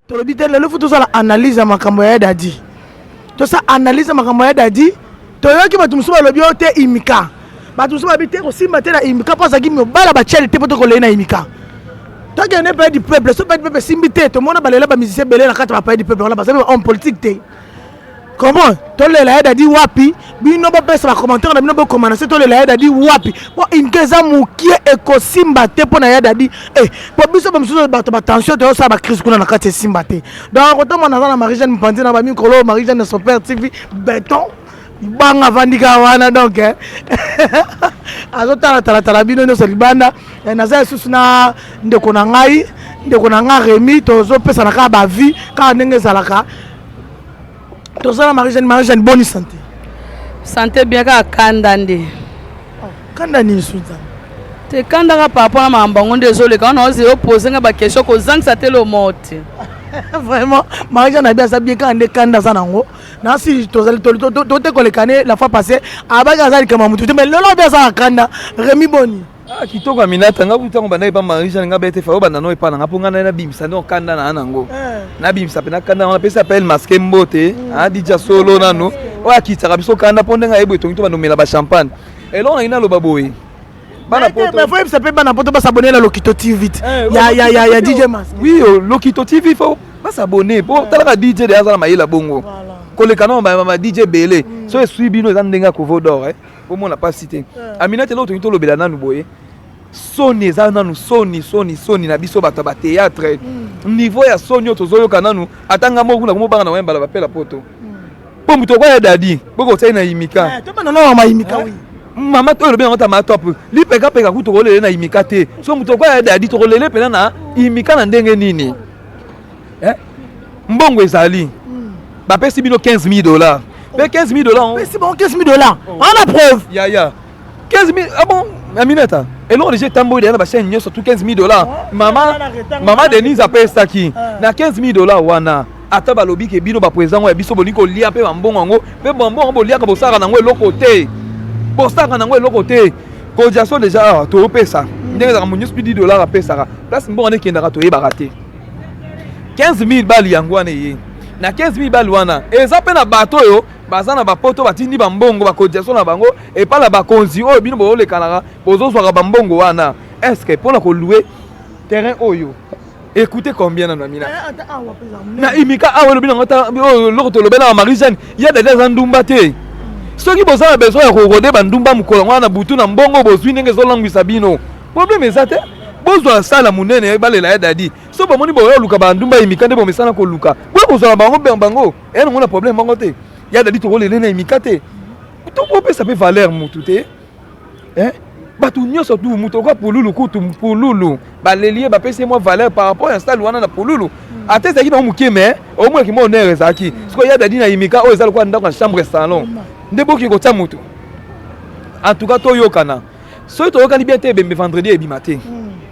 Tolobi te lelo faut tozala analyse ya makambo ya Dadi. Tosala analyse ya makambo ya Dadi. Toyoki bato mosusu balobi oyo te imika. Bato mosusu balobi te kosimba te na imika mpo azalaki mobala batiele te mpo tokolei na imika. Tokende palais du peuple, so palais du peuple esimbi te, tomona balela ba musicien ebele na kati ya ba palais du peuple wana bazali ba homme politique te. Comment tolela ya Dadi wapi? Bino bopesa ba commentaire na bino bokoma na se tolela ya Dadi wapi? Po imika eza mokie ekosimba te mpo na ya Dadi. Eh, po biso ba misusu bato ba tension toyosala ba crise kuna na kati esimba te. Donc kotomona naza na Marie-Jeanne Mpanzi na ba mikolo Marie-Jeanne son père TV béton libanga avandi kaka wana donc eh. azotala-talatala bino nyonso libanda. Eh, naza lisusu na ndeko na ngai ndeko na ngai Remy, tozopesana kaka ba vie kaka ndenge ezalaka. Toza na Marie-Jeanne. Marie-Jeanne, bonne santé. Santé bien, kaka kanda nde. Oh, kanda nini suza? Te kanda kaka par rapport na makambo yango nde ezoleka wana ozela opose nga baquestion kozangisa te lomo te. Vraiment, Marie-Jeanne abi aza bien kaka nde kanda aza nango. Nasi tozali tote koleka ne la fois passée abaki aza likambo ya motu te, mais lelo abi aza na kanda. Remy, boni? Ah, kitoko Aminata, nga kutu ntango bandaki pa Marie-Jeanne nga bete fa obanda no epa na nga mpo nga naye nabimisa nde kanda na nango. Nabimisa mpe na kanda wana napesi appel masque mbote ah, DJ solo nano oyo akitisaka biso kanda mpo ndenge ayebi etongi to bandomela ba champagne. Eloko nangi naloba boye, bana poto, faut yebisa mpe bana poto basabone na Lokito TV ya ya ya ya DJ Masque. Oui, oh, Lokito TV faut basabone mpo talaka DJ de aza na mayele bongo koleka no ba DJ ebele. So esui bino eza ndenge ya kovo d'or eh. Bomona pasi te. Aminata, eloko tolingi tolobela nanu boye, soni eza nanu soni soni soni na biso bato ya batéâtre. Niveau ya soni oyo tozoyoka nanu, ata nga moko kuna komobanga na wembala bapela poto mpo moto okoya Dadi bokotiai na imika. Tobanda na mama imika, oui. Mama oyo olobi yango ta ma top lipekapeka ku tokolele na imika te. So moto okoya Dadi tokolele mpena na imika na ndenge nini? Eh? Mbongo ezali, bapesi bino 15 000 $, mpe 15 000 $. Pesi bango 15 000 $, wana preuve. Yaya, 15 000, ah bon, Aminata, eloko deja etamboli deya na bachaîne nyonso tu 15 000 $. Mama Denise apesaki na 15 000 $ wana. Ata balobi ke bino baprésident ya biso bolingi kolia mpe bambongo yango, mpe bambongo yango boliaka, bosalaka nango eloko te, bosalaka nango eloko te. Cotisation déjà awa toyopesa ndenge ezalaka, mo nyonso mpe 10 $ apesaka place mbongo wana ekendaka toyebaka te. 15 000 bali yango wana eye na 15 000 bali wana eza mpe na bato oyo baza na bapoto batindi bambongo bacotisation na bango epai na bakonzi oyo bino bozolekanaka bozozwaka bambongo wana. Est-ce mpona kolouer terrain oyo écoutez combien nano Amina na imika awa elobi nango oyo eloko tolobela na Marie Jeanne ya Dadi aza ndumba te. Soki boza na besoin ya korode bandumba mokolo yango wana na butu na mbongo bozwi ndenge ezolangwisa bino, problème eza te. Bozwa sala monene balela ya Dadi. So bomoni boya koluka bandumba imika nde bomesana koluka boya kozwa na bango bango eya nango na problème bango te. Ya Dadi tokolele na imika te, tokopesa mpe valeur mutu te. Eh? Bato nyonso tu moto okoa pululu kutu pululu baleli ye bapesi ye mwa valeur par rapport ya stade wana na pululu ata ezalaki nango moke, mais omonaki mwa honneur ezalaki. Sikoyo ya Dadi na imika oyo eza lokola ndako ya chambre salon nde boki kotia motu. En tout cas toyokana, soki toyokani bien te, ebembe vendredi ebima te,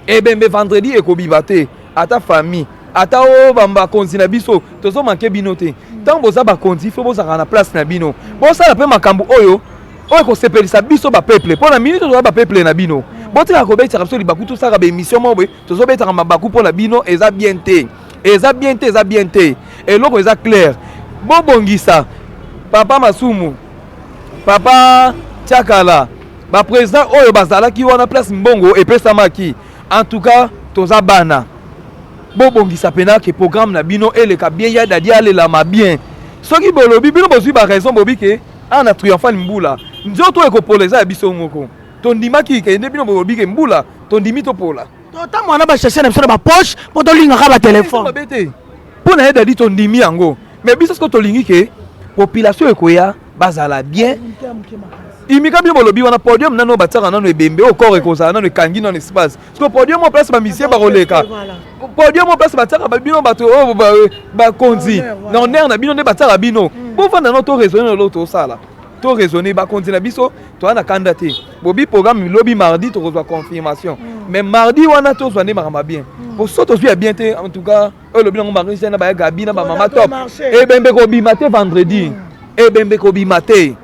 ebembe vendredi ekobima te. Ata famille ata oyo bakonzi na biso tozomanke bino te. Ntango boza bakonzi, fo bozalaka na place na bino, bosala mpe makambo oyo oyo ekosepelisa biso bapeuple. Mpo na minute toza bapeuple na bino, botikaka kobetisaka biso libaku. Tosalaka baémission moko boye, tozobetaka mabaku mpo na bino, eza bien te, eza bien te, eza bien te. Eloko eza clair, bobongisa. Papa Masumu, papa Tiakala, baprésident oyo bazalaki wana place mbongo epesamaki, en tout cas toza bana, bobongisa mpena ke programme na bino eleka bien, ya Dadi alelama bien. Soki bolobi bino bozwi baraison, bobi ke awa na Triomphal mbula nzoto oyo ekopola eza ya biso moko, tondimaki ke nde bino bolobi ke mbula, tondimi topola. Totambola na bachasse na biso na bapoche mpo tolingaka batelefone. Mabe te mpo na ye Dadi, tondimi yango. Mais biso siko tolingi ke population ekoya bazala bien. Imika bino bolobi wana podium nano batiaka nano ebembe oyo corps ekozala nano ekangi nano espace. Siko podium oyo place bamusicien bakoleka, podium oyo place batiaka bino bato oyo bakonzi na honneur na bino nde batiaka bino, bovanda nano to raisonne na eloko tosala, to raisonne. Bakonzi na biso, toza na kanda te. Bobi programme lobi mardi tokozwa confirmation, mais mardi wana tozwa nde makambo ya bien, po so tozwi ya bien te, en tout cas oyo elobi nango Marie Jeanne na baya Gabi na bamama top, ebembe kobima te vendredi, ebembe kobima te.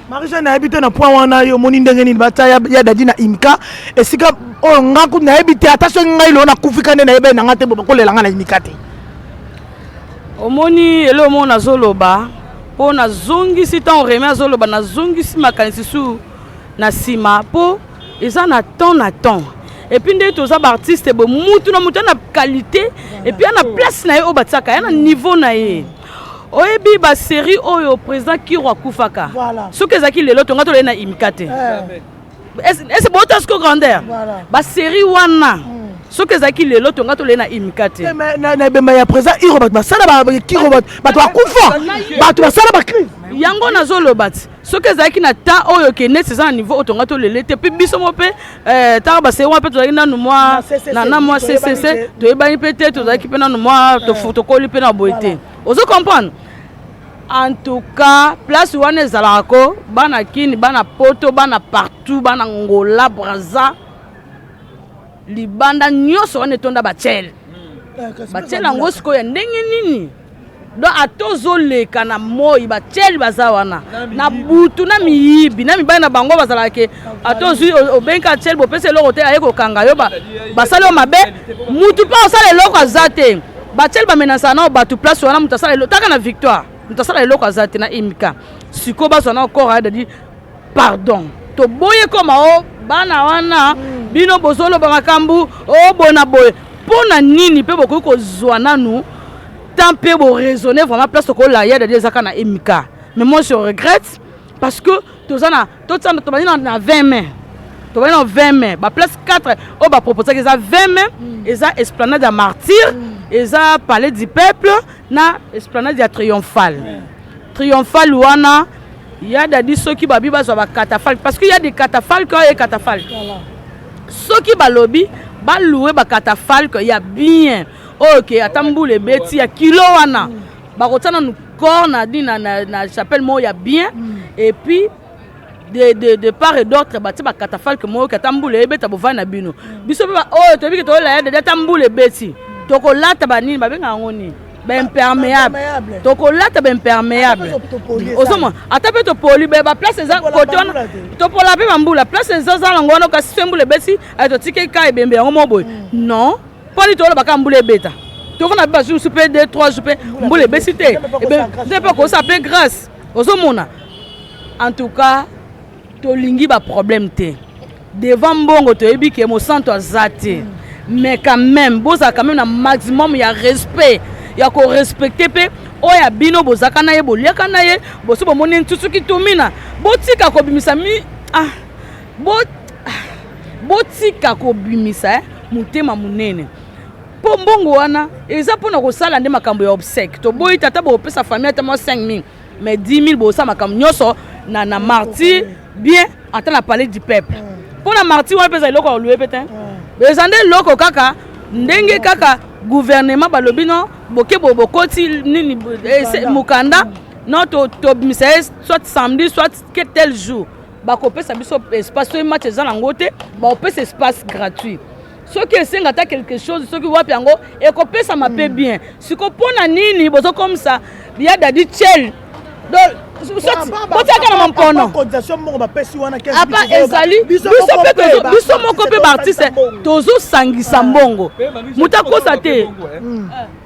Marie-Jeanne, nayebi te na point wana yo omoni ndenge nini batia ya Dadi na imika esika oyo. Nga kutu nayebi te, ata soki ngai lelo nakufika nde nayebeli na nga te, bo bakolela nga na imika te. Omoni eloko moko nazoloba mpo nazongisi ntango Remi azoloba, nazongisi makanisi su na nsima mpo eza na temps na temps. Et puis nde toza baartiste boye, mutu na mutu na qualité et puis na place na ye oyo batiaka ya na niveau na ye. Oyebi basérie oyo président Kiro akufaka, soki ezalaki lelo tonga tolei na imika te. Ese bota siko grandeur basérie wana, soki ezalaki lelo tonga tolei na imika te. Na ebemba ya président Iro, bato basala Kiro, bato bakufa, bato basala bacrise. Yango nazoloba ti soki ezalaki na temps oyo ke neti eza na niveau oyo tonga tolele te. Mpe biso mo mpe ntango basérie wana mpe tozalaki nanu mwa na mwa ccc, toyebani mpe te, tozalaki mpe nanu mwa tokoli mpe na boye te. Ozo comprendre? En tout cas, place wana ezalaka ko bana Kini, bana Poto, bana partout, bana Ngola, Braza, libanda nyonso wana etonda batiele. Batiele yango sikoyo ya ndenge nini? Donc ata ozoleka na moi, batieli baza wana na butu na miyibi na mibali na bango bazalaka ke ata ozwi obengi atieli, bopesa eloko te, aye kokanga yo, basali yo mabe. Mutu mpe osala eloko aza te. Batieli bamenasaka nao bato place wana. Moto asala eloko taka na Victoire, moto asala eloko aza te na Imika. Sikoyo bazwa na corps ya Dadi, pardon, toboye koma o bana wana. Bino bozoloba makambo o bona boye mpo na nini? Mpe bokoki kozwa nanu temps mpe boraisonner vraiment. Place tokola ya Dadi ezaka na Emika, mais moi je regrette parce que toza na totia tobandi na 20 mai, tobandi na 20 mai. Baplace 4 oyo baproposaki eza 20 mai, eza esplanade ya Martyr, eza Palais du Peuple na esplanade ya Triomphale. Triomphale wana ya Dadi, soki babi bazwa bacatafalque, parce que y a des catafalque oyo catafalque, soki balobi balouer bacatafalque ya bien oyo ke ata mbula ebeti ya kilo wana, bakotia nanu corps na di na chapelle moko ya bien et puis de part et d'autre batie bacatafalque moko ke ata mbula ebeta, bovandi na bino. Biso mpe oyo toyebi ke toyola ya Dadi, ata mbula ebeti tokolata banini, babengaka yango nini, baimperméable, tokolata baimperméable. Ozomona, ata mpe topoli baplace eza kote wana, topola mpe bambula, place eza yango wana. Kasi so mbula ebeti aye, totiki ka ebembe yango moko boye. Non, mponi tolobaka mbula ebeta, tofanda mpe bajour mosusu mpe 2 3 jours mpe mbula ebesi te, nde mpe kosa mpe grâce. Ozomona, en tout cas tolingi baproblème te devant mbongo. Toyebi ke mosanto aza te, mais quand même bozala quand même na maximum ya respect, ya korespecter mpe oyo ya bino bozalaka na ye, boliaka na ye. Boso bomoni ntusuki tumina, botika kobimisa mi ah, bo, ah, botika kobimisa motema monene, mpo mbongo wana eza mpona kosala nde makambo ya obsèque. Toboyi tata bopesa famille ata mwa 5 000, mais 10 000 bosala makambo nyonso na Martyr bien, ata na Palais du Peuple. Mpo na Martyr wana mpe eza eloko ya kolouer mpe te, eza nde eloko kaka ndenge kaka gouvernement balobi no boke bokoti nini, mokanda non, tobimisa ye soit samedi, soit que tel jour bakopesa biso espace. Soki match eza nango te, bakopesa espace gratuit. Soki esenga ata quelque chose, soki wapi yango ekopesama mpe bien. Siko mpo na nini bozokomisa ya Dadi chel? Botiaka na mampono apa ezali biso moko mpe baartiste tozosangisa mbongo, moto akosa te.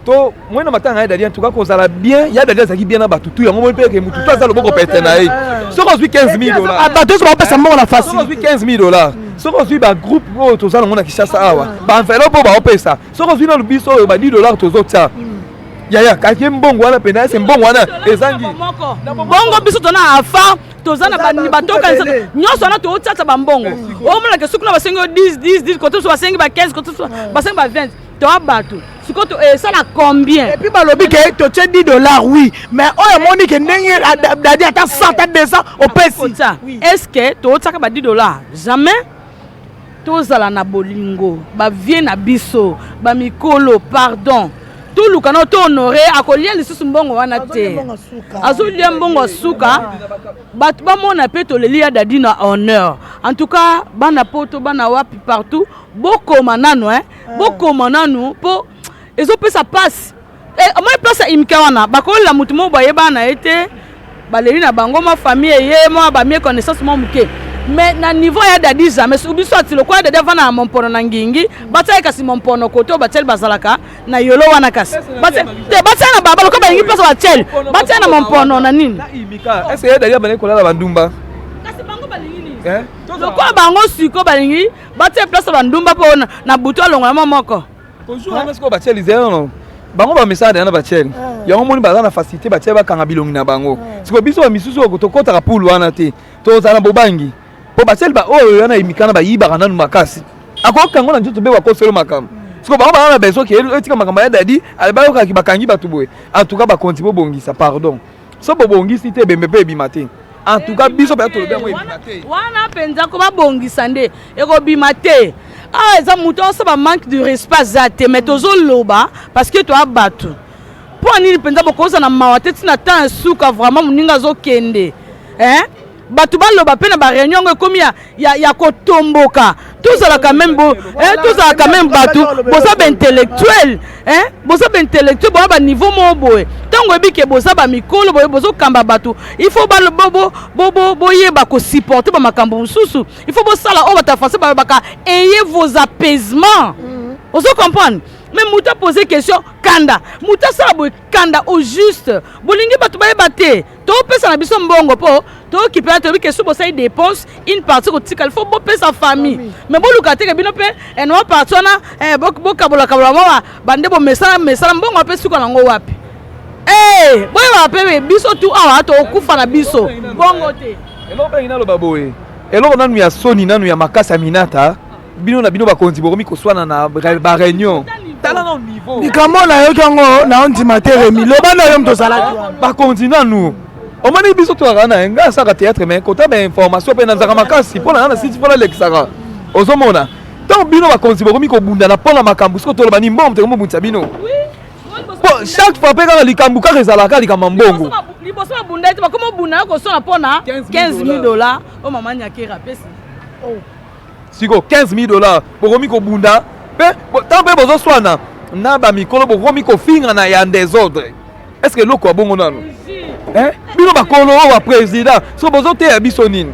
To mwena matanga ya Dadi, en tout cas kozala bien ya Dadi azalaki bien na bato tu. Yango moni mpe ke motu tu aza loboko pete na ye. Soki ozwi 15 000 $, bato nyonso bakopesa mbongo na fasi. Soki ozwi 15 000 $, soki ozwi bagroupe oyo toza nango na Kinshasa awa, baenveloppe oyo baopesa, soki ozwi nanu biso oyo ba 10 $ tozotia, yaya kake mbongo wana pena ese mbongo wana ezangi. Bongo biso tona afa, toza na batokanisa nyonso wana, totiata bambongo. Omonake soki kuna basengi yo 10 10 10, kote mosusu basengi ba 15, kote mosusu basengi ba 20, toa bato sikoyo esala combien? Et puis balobi ke totie 10 $, oui, mais oyo amoni ke ndenge Dadi ata 100 ata 200 opesi. Est ce que totiaka ba 10 $? Jamais. Tozala na bolingo, bavie na biso bamikolo, pardon, toluka na tohonorer. Akolia lisusu mbongo wana te, azolia mbongo ya suka. Bato bamona mpe toleli ya Dadi na honneur. En tout cas bana Poto, bana wapi, partout, bokoma nanu, eh? Bokoma nanu mpo ezopesa mpasi. Omoni place ya Imka wana, bakolela motu moko bayebana na ye te, baleli na bango, mwa famille eye, mwa bamie connaissance mwa moke. Mais na niveau ya Dadi, jamais. Biso ati lokola Dadi avanda na Mompono na Ngingi, batia ye kasi Mompono kote oyo batieli bazalaka na Yolo wana, kasi te batia na baba lokola balingi place batieli, batia na Mompono na nini. Est ce que ya Dadi abandaki kolala bandumba? Kasi bango balingi nini? Lokola bango siko balingi batia place ya bandumba mpo na butu alongola mwa moko. Toujours wana sikoyo batieli zelo, bango bamesana deya na batieli yango. Moni baza na facilité, batieli bakanga bilongi na bango. Sikoyo biso bamisusu oyo tokɔtaka pulu wana te, tozala na bobangi mpo batieli baoyo wana emikana bayibaka nanu makasi, akokango na nzoto mpe bakoselo makambo. Sikoyo bango baza na besoin ke etika makambo ya Dadi, bayokaki bakangi bato boye. En tout cas bakonti, bobongisa, pardon. So bobongisi te, ebembe mpe ebima te. En tout cas biso mpenza tolobi yango, ebima te. Wana mpenza ko babongisa nde ekobima te. Awa eza moto oso ba manque de respect aza te, mais tozoloba parce que toya bato. Mpo nini mpenza bokoza na mawa te ntina temps ya suka? Vraiment, moninga azokende, hein? Bato baloba mpe na baréunion yango ekomi ya kotomboka. Tozalaka même bo, eh, tozalaka même bato, boza baintellectuel, eh? Boza baintellectuel, boza baniveau moko boye. Ntango oyebi ke boza bamikolo boye, bozokamba bato, il faut boyeba kosupporter bamakambo mosusu. Il faut bosala oyo bato ya français balobaka "ayez vos apaisements". Ozo comprendre? Mais moto apose question, kanda. Moto asala boye, kanda. Au juste bolingi bato bayeba te, topesa na biso mbongo mpo tokipela. Toyebi ke so bosali dépense, une partie kotikala, il faut bopesa famille. Mais boluka teke bino mpe enoma partie wana, bokabolakabola mwa bande bomesana mesana mbongo ape suka nango wapi? Boyebaka mpe biso tu awa tokokufa na biso bongo te. Eloko mpengi naloba boye, eloko nanu ya soni, nanu ya makasi ya minata, bino na bino bakonzi bokomi koswana na baréunion. Tala na niveau. Likambo nayoki yango, naondima te. Remi, loba na yo, moto ozalaki wana. Bakonzi nanu omoni biso tozalaka na ngai, asalaka théâtre, mais kota bainformation mpe nazalaka makasi mpo na nga na siti mpo nalekisaka. Ozomona ntango bino bakonzi bokomi kobundana mpo na makambo, soki toloba ni mbongo teko mobundisa bino po chaque fois mpe kaka likambo kaka ezalaka likambo ya mbongo. Liboso babunda ete bakoma obunda ya kosona mpona 15 000 $ oyo mama Nyakera apesi. Siko 15 000 $ bokomi kobunda mpe ntango mpe bozoswana na bamikolo, bokomi kofinga na ya désordre. Est ce que eloko ya bongo nano, bino bakolo oyo baprésident, so bozoteya biso nini?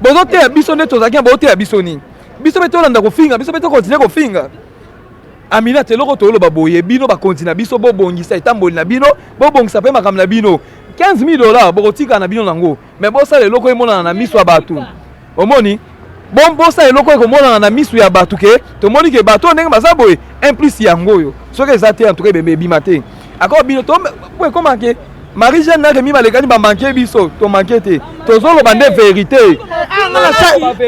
Bozoteya biso nde tozalaki na, bozoteya biso nini? Biso mpe tolanda kofinga, biso mpe tokontinue kofinga. Aminata, eloko toloba boye, bino bakonzi na biso, bobongisa etamboli na bino, bobongisa mpe makambo na bino. 15 000 $ bokotika na bino nango, mais bosala eloko emonana na miso ya bato. Omoni, bosala eloko ekomonana na miso ya bato ke tomoni ke bato oyo ndenge baza boye, un plus yango oyo. Soki eza te, en tout cas ebembe ebima te. Akor bino po ekoma ke Marie Jeanne na Remi balekani, bamanke biso, tomanke te, tozoloba nde vérité.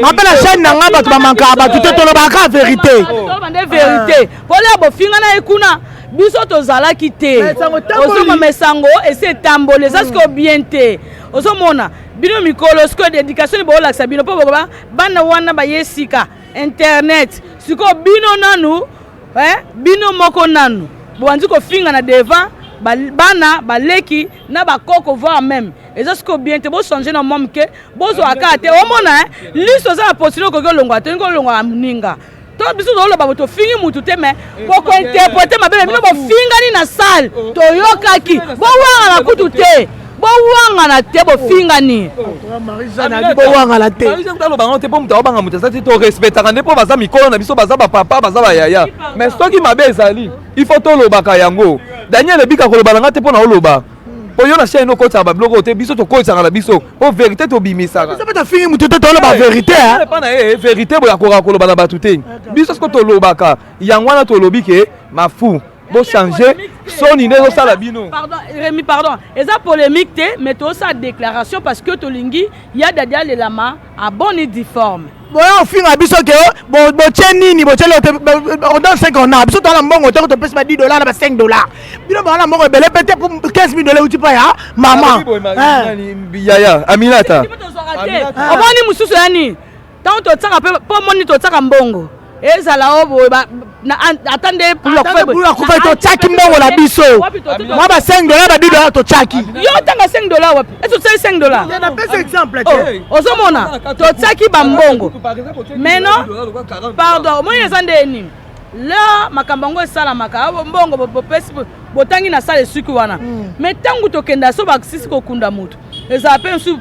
Mape na chaîne na nga, bato bamankaka bato te, tolobaka vérité. Toloba nde vérité. Mpona bofinga na ye kuna, biso tozalaki te. Ozomama esango esi etamboli, eza sikoyo bien te. Ozomona bino mikolo sikoyo éducation boolakisa bino mpo bokoba bana wana baye sika internet. Sikoyo bino nanu, bino moko nanu bobandi kofinga na devant bana baleki na bakoko, voire même eza sikoyo bien te. Bochange na mwa moke, bozwaka kaka te. Omona liso oza na postule, okoki olongwa te, olingi olongwa moninga to biso toloba bo tofingi mutu te, mais bokointerprete mabe. Bino bofingani na salle, toyokaki. Bowangana kutu te, bowangana te, bofingani. Bowangana te. Aloba yango te mpo moto aobanga moto aza te. Torespectaka nde mpo baza mikolo na biso, baza bapapa, baza bayaya. Mais soki mabe ezali, il faut tolobaka yango. Daniel ebika koloba na nga te mpo na oloba mpo yo na chaîne okotisaka babiloko te. Biso tokotisaka na biso mpo vérité tobimisaka. Biso mpe tofingi motu te, toloba vérité. Epa na ye vérité boye akokaka koloba na bato te. Biso siko tolobaka yango wana, tolobi ke mafu bochange, soni nde ezosala bino. Pardon Rémi, pardon, eza polémique te, mais tosala déclaration parce que tolingi ya Dadi alelama à bonne et due forme. Boya ofinga biso ke botie nini, botie on donne 5, on a biso toza na mbongo te. Topesi ba 10 $ na ba 5 $, bino baa na mbongo ebele pe te. 15 000 $ euti pa ya mama. Yaya Aminata. Omoni mosusu ya nini? Ntango totiaka mpe mpo omoni totiaka mbongo ezala o boye, ata nde akufa, totiaki mbongo na biso mwa ba 5 $, ba 10 $ totiaki. Yo otanga 5 $ wapi? Esi otiaki 5 $? Napesa exemple te. Ozomona, totiaki bambongo maintenant. Pardon, omoni eza nde nini la makambo yango esalamaka. Mbongo bopesi, botangi na sala, esuki wana. Mais ntango tokenda so basisi kokunda motu, Ezala mpe mosusu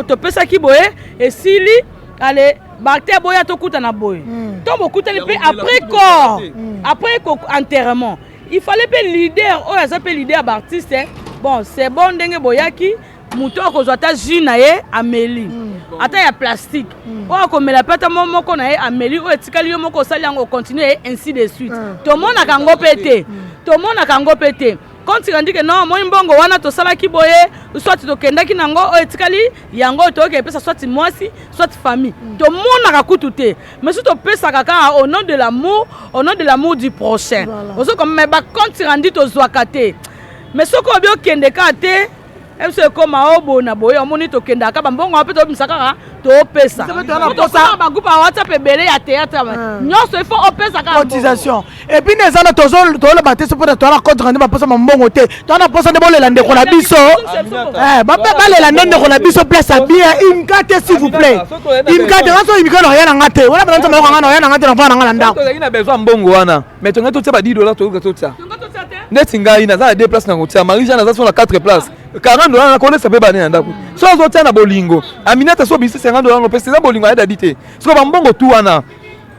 topesaki boye, esili, ale bactère boya, tokutana boye. To bokutani mpe après corps, après enterrement, il fallait mpe leader oyo aza mpe leader ya baartiste. Bon, c'est bon ndenge boyaki. Moto akozwa ata jus na ye, ameli, ata ya plastique oyo akomela mpe, ata moko na ye ameli, oyo etikali, yo moko osali yango, ocontinue, ainsi de suite. Tomonaka yango mpe te, tomonaka yango mpe te. Compte rendu ke non, moi mbongo wana tosalaki boye, soit tokendaki nango, oyo etikali yango oyo toyoki epesa soit mwasi, soit famille. Tomonaka kutu te, mais so topesaka kaka au nom de l'amour, au nom de l'amour du prochain. Ozokoma, mais bacompte rendu tozwaka te. Mais soki obi okende kaka te, biso ekóma o boye na boye. Omoni, tokendaka bambongo mpe tobimisa kaka, topesa bagroupe ya WhatsApp ebele ya théâtre nyonso, il faut opesa kaka. Cotisation. Et puis nde eza na tozoloba te so mpona toza na compte rendu, baposa mambongo te. Toza na posa nde bolela ndeko na biso, balela nde ndeko na biso place ya bien. Imka te, s'il vous plaît, imka te. Nga so imika na oya na nga te wana bana nzambe yoka nga na oya na nga te, na mvana na nga na ndako. Tozalaki na besoin mbongo wana, mais tongai totia ba 10 $, toyoka totia neti ngai naza na deux place na kotia. Marie Jeanne aza so na 4 place, 40 $ nakolesa mpe bane na ndako. So azotia na bolingo, Aminata so obisi 50 $ nopesa, eza bolingo ayedadi te. Siko bambongo tu wana,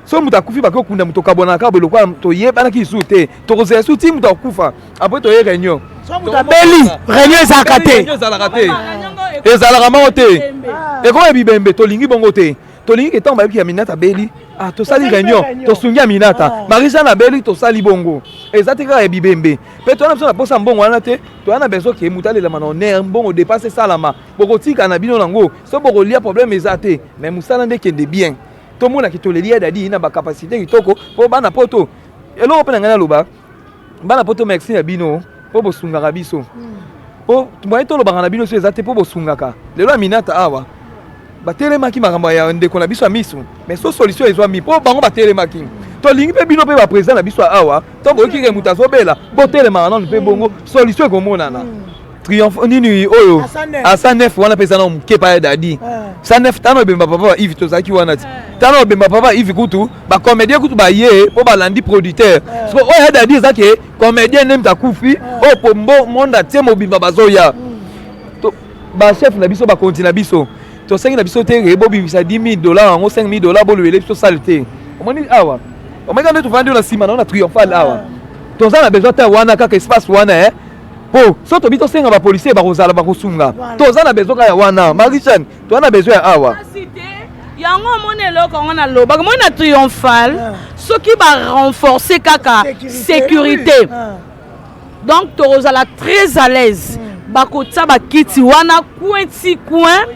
so moto akufi, bake okunda moto, okabwana kaka boye lokola toyebanaki lisusu te. Tokozela su ti moto akufa, après toye réunion. So moto abeli, réunion ezalaka te. Ezalaka te, ezalaka moko te, ekoma bibembe. Tolingi bongo te. Tolingi ke ntango bayebiki Aminata abeli, ah, tosali réunion, tosungi Aminata. Marie Jeanne abeli, tosali bongo. Eza te kaka ya bibembe mpe toza na biso na posa mbongo wana te. Toza na besoin ke moto alelama na honneur. Mbongo dépense esalama, bokotika na bino nango, so bokolia, problème eza te, mais mosala nde ekende bien. Tomonaki toleli ya Dadi na bacapacité kitoko mpo bana poto. Eloko mpe na ngai naloba, bana poto, merci na bino mpo bosungaka biso, mpo moye tolobaka na bino so eza te mpo bosungaka. Lelo Aminata awa batelemaki makambo ya ndeko na biso ya miso, mais so solution ezwami mpo bango batelemaki. Tolingi mpe bino mpe baprésident na biso awa, to boyoki ke moto azobela, botelemaka nano mpe bongo solution ekomonana. Triomphe nini oyo a 109 wana mpe eza na moke pa ya Dadi. 109 tano ebemba papa ba Ive, tozalaki wana ti tano ebemba papa Ive. Kutu bacomédien kutu baye mpo balandi producteur. Siko oyo ya Dadi eza ke comédien nde moto akufi, oyo po monde atie mobimba bazoya. Bachef na biso, bakonzi na biso, tosengi na biso te bobimisa 10 000 $ yango, 5 000 $, bolobele biso sale te. Omoni awa, omoni nde tovandi na nsima nango na Triomphal awa, toza na besoin te wana kaka espace wana, po so tobi tosenga bapolisier bakozala bakosunga. Toza na besoin kaka ya wana. Marie Jeanne, toza na besoin ya awa. Yango omoni eloko yango nalobaka, omoni na Triomphal, soki barenforce kaka sécurité, donc tokozala très à l'aise. Bakotia bakiti wana coin ti coin,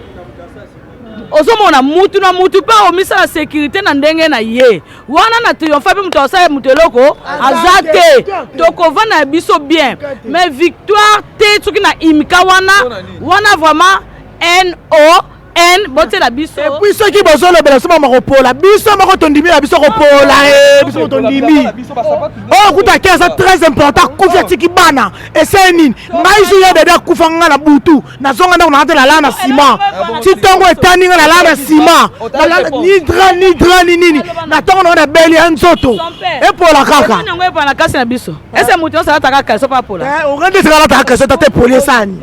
ozomona mutu na mutu mpe omisala sécurité na ndenge na ye wana. Na Triomphe mpe moto asala moto eloko aza te, tokovanda na biso bien. Mais Victoire te, soki na imika wana wana vraiment no n botiela biso. Et puis soki bozolobela biso mama kopola, biso moko tondimi na biso kopola e, biso moko tondimi. Oyo kuta ke aza très important, akufi, atiki bana, esei nini? Ngai so ya Dadi akufa, nga na butu nazonga ndako nanga te, nalala na nsima ti ntongo etani. Nga nalala na nsima, ni drap, ni drap, ni nini. Na ntongo nango nabeli ya nzoto epola kaka. Yango epola na kasi na biso ese moto nyonso alataka caleçon mpo apola. Okende esika alataka caleçon, tata epoli esani.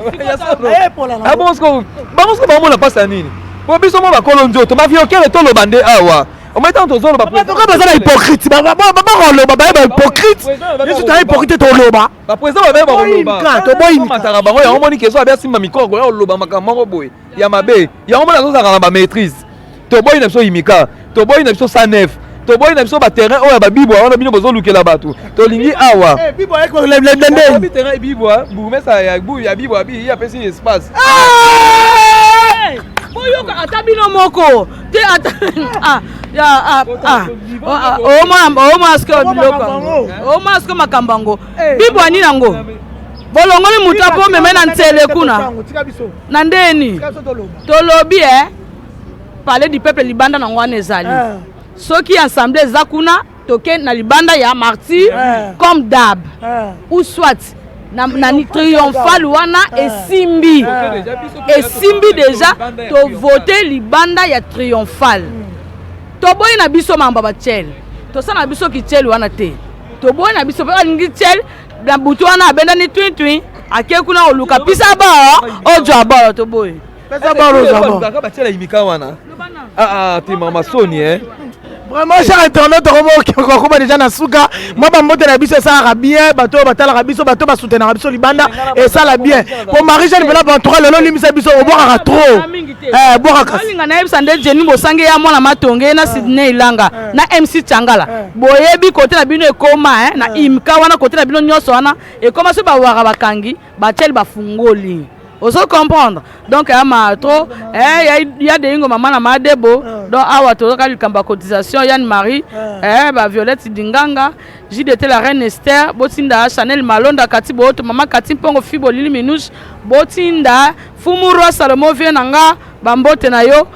Bango siko bamona mpasi ya nini? Po biso mo bakolo nzoto baviokele, toloba nde awa omai ntango tozoloba. Bato baza na hypocrite, bakoloba baye ba hypocrite. Biso toya hypocrite, toloba. Baprésident babe bakolobamataka bango. Yango moni keso abe asimba mikoro koya koloba makambo moko boye ya mabe. Yango moni azozalaka na bamaîtrise. Toboyi na biso imika, toboyi na biso 109, toboyi na biso baterrain oyo ya babibwa wana bino bozolukela bato. Tolingi awa terrain bibwa, bourgmestre ya bibwa bi apesi espace. Boyoka ata bino moko te, ata omona sikoyo biloko yango, omona sikoyo makambo yango. Bibwa nini yango bolongoli moto apo omeme na ntsele kuna na ndeni? Tolobi e Palais du Peuple, libanda nango wana ezali. Soki assemblée eza kuna, toke na libanda ya Martyr comme d'hab, ou soit na Triomphal wana. Esimbi, esimbi déjà, tovote libanda ya Triomphal. Toboyi na biso mambo ya batiele, tosala na biso kitiele wana te. Toboyi na biso mpe alingi tiele na butu wana, abendani twintwin, ake kuna koluka pisa bor, ozwa bor. Toboyi. Pesa balo ozwa Kaka batiela imika wana. Ah ah, te mama soni eh. Vraiment, cher internaute, okoma déjà na suka. Mwa bambote na biso esalaka bien. Bato oyo batalaka biso, bato basoutenaka biso libanda, esala bien. Po Marie Jeanne mpena, en tout cas lelo olimbisa biso, obwakaka trop. Eh, bwakaka. Olinga nayebisa nde Jeni Bosange ya mwana Matonge na Sydney Ilanga na MC Changala, boyebi kote na bino ekoma na imka wana, kote na bino nyonso wana ekoma so bawaka, bakangi batieli, bafungoli, ozo comprendre? Donc ya ma trop ya Deyingo, mama na Madebo. Donc awa tozoka likambo ya cotisation. Yann Marie, ba Violette Dinganga, JDT, la reine Esther, botinda Chanel Malonda, Kati Boto, mama Kati Mpongo, Fibo Lili Minouche, botinda Fumu Roi Salomo, vie na nga, bambote na yo,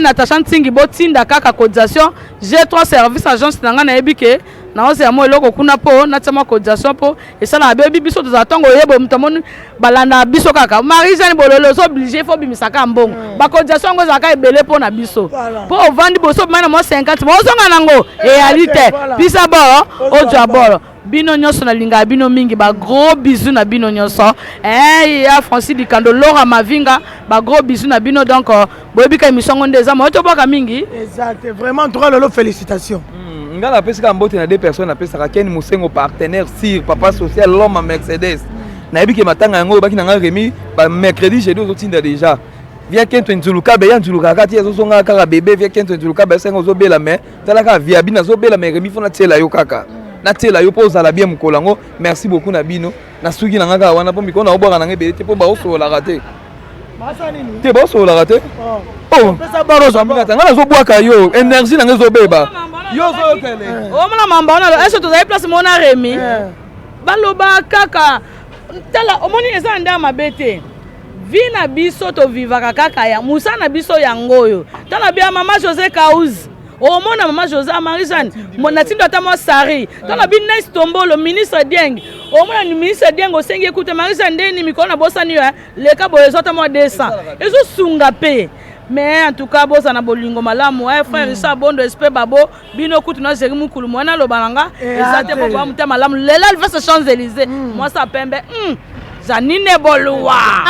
Natasha Ntingi, botinda kaka cotisation. G3 Service, agence na nga, nayebi ke naozela mwa eloko kuna mpo natia mwa cotisation, mpo esalaka bebi. Biso tozala ntongo oyeba moto amoni balandaka biso kaka. Marie Jeanne Bololo, oza obligé, fo obimisaka mbongo. Bacotisation yango ezalaka ebele mpo na biso, mpo ovandi boso obima na mwa 50, ma ozonga nango eyali te. Pisa boro, ozwa boro. Bino nyonso, nalingaka bino mingi. Bagros bisous na bino nyonso. Ya Francis Dikando, Lora Mavinga, bagros bisous na bino. Donc boyebi ka émission yango nde eza moyo, tobwaka mingi. Eza te. Vraiment, en tout cas lelo, félicitations. Nga napesaka mbote na deux personnes. Napesaka Ken Mosengo, partenaire sir, papa social, l'homme à Mercedes. Nayebi ke matanga yango oyebaki na nga Remi, bamercredi, jeudi ozotinda déjà. Via Kento Nzuluka, beya Nzuluka kati ezozonga kaka bébé. Via Kento Nzuluka, basenga ozobela, mais tala kaka via bino azobela, mais Remi, fo natiela yo kaka, natiela yo mpo ozala bien mokolo yango. Merci beaucoup na bino. Nasuki na nga kaka wana, mpo mikolo na obwaka nanga ebele te, mpo baosololaka te te, baosololaka te. Nga nazobwaka yo, énergie nanga ezobeba, yo ozoyokele. Omona mamba wana, ese tozali place moko na Remi, baloba kaka. Tala, omoni, eza na ndenge mabe te. Vie na biso, tovivaka kaka ya mosala na biso yango oyo. Tala bia mama José Kauz, omona mama José, Marie Jeanne, natindo ata mwa sari. Tala bi Nice Tombolo, ministre Dieng, omona ministre Dieng osengi ekute Marie Jeanne ndeni mikolo nabosani yo leka boye, ezwa ata mwa 200, ezosunga mpe. Mais en tout cas, bozala na bolingo malamu. Frère Richard Bondo, SP Babo, bino kutu na Jeri Mukulu, mwana aloba na nga eza te, mpo boya motema malamu. Lelo Alvese Champs Élysées, mwasi apembe, Janine Bolwa.